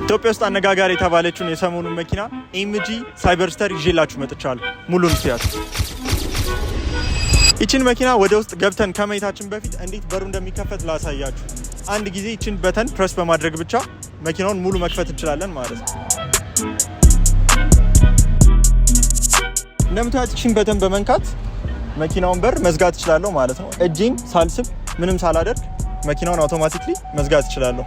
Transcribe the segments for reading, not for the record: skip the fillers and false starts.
ኢትዮጵያ ውስጥ አነጋጋሪ የተባለችውን የሰሞኑን መኪና MG Cyberster ይዤላችሁ መጥቻለሁ። ሙሉን እስያት። ይችን መኪና ወደ ውስጥ ገብተን ከማየታችን በፊት እንዴት በሩ እንደሚከፈት ላሳያችሁ። አንድ ጊዜ ይችን button press በማድረግ ብቻ መኪናውን ሙሉ መክፈት እንችላለን ማለት ነው። እንደምታዩት ይችን button በመንካት መኪናውን በር መዝጋት እችላለሁ ማለት ነው። እጄን ሳልስብ፣ ምንም ሳላደርግ መኪናውን automatically መዝጋት እችላለሁ።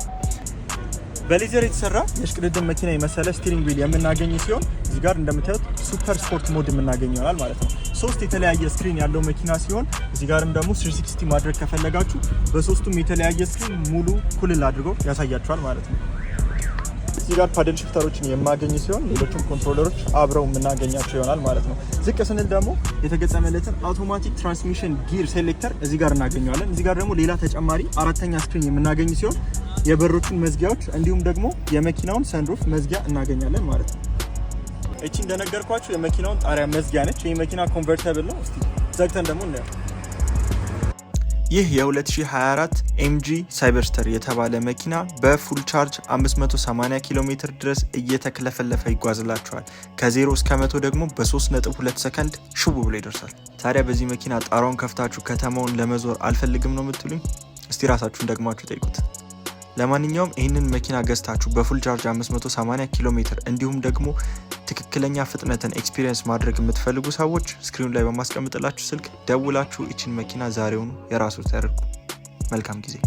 በ leather የተሰራ የሽቅድድም መኪና የመሰለ steering wheel የምናገኝ ሲሆን እዚህ ጋር እንደምታዩት super sport mode የምናገኝ ይሆናል ማለት ነው። ሶስት የተለያየ screen ያለው መኪና ሲሆን እዚህ ጋርም ደግሞ 360 ማድረግ ከፈለጋችሁ በሶስቱም የተለያየ screen ሙሉ ኩልል አድርጎ ያሳያችኋል ማለት ነው። እዚህ ጋር paddle shifter ኦችን የማገኝ ሲሆን ሌሎችም controller ኦች አብረው የምናገኛቸው ይሆናል ማለት ነው። ዝቅ ስንል ደግሞ የተገጠመለትን automatic transmission gear selector እዚህ ጋር እናገኘዋለን። እዚህ ጋር ደግሞ ሌላ ተጨማሪ አራተኛ screen የምናገኝ ሲሆን የበሮቹን መዝጊያዎች እንዲሁም ደግሞ የመኪናውን sunroof መዝጊያ እናገኛለን ማለት ነው። እቺ እንደነገርኳችሁ የመኪናውን ጣሪያ መዝጊያ ነች። ይህ መኪና convertible ነው። እስቲ ዘግተን ደግሞ እናየው። ይህ የ2024 MG Cyberster የተባለ መኪና በ full charge 580 ኪሎ ሜትር ድረስ እየተክለፈለፈ ይጓዝላችኋል። ከ0 እስከ 100 ደግሞ በ3.2 ሰከንድ ሽው ብሎ ይደርሳል። ታዲያ በዚህ መኪና ጣራውን ከፍታችሁ ከተማውን ለመዞር አልፈልግም ነው የምትሉኝ? እስቲ ራሳችሁን ደግማችሁ ጠይቁት። ለማንኛውም ይህንን መኪና ገዝታችሁ በ full charge 580 ኪሎ ሜትር እንዲሁም ደግሞ ትክክለኛ ፍጥነትን experience ማድረግ የምትፈልጉ ሰዎች screen ኑ ላይ በማስቀምጥላችሁ ስልክ ደውላችሁ ይችን መኪና ዛሬውኑ የራሱ ያደርጉ። መልካም ጊዜ።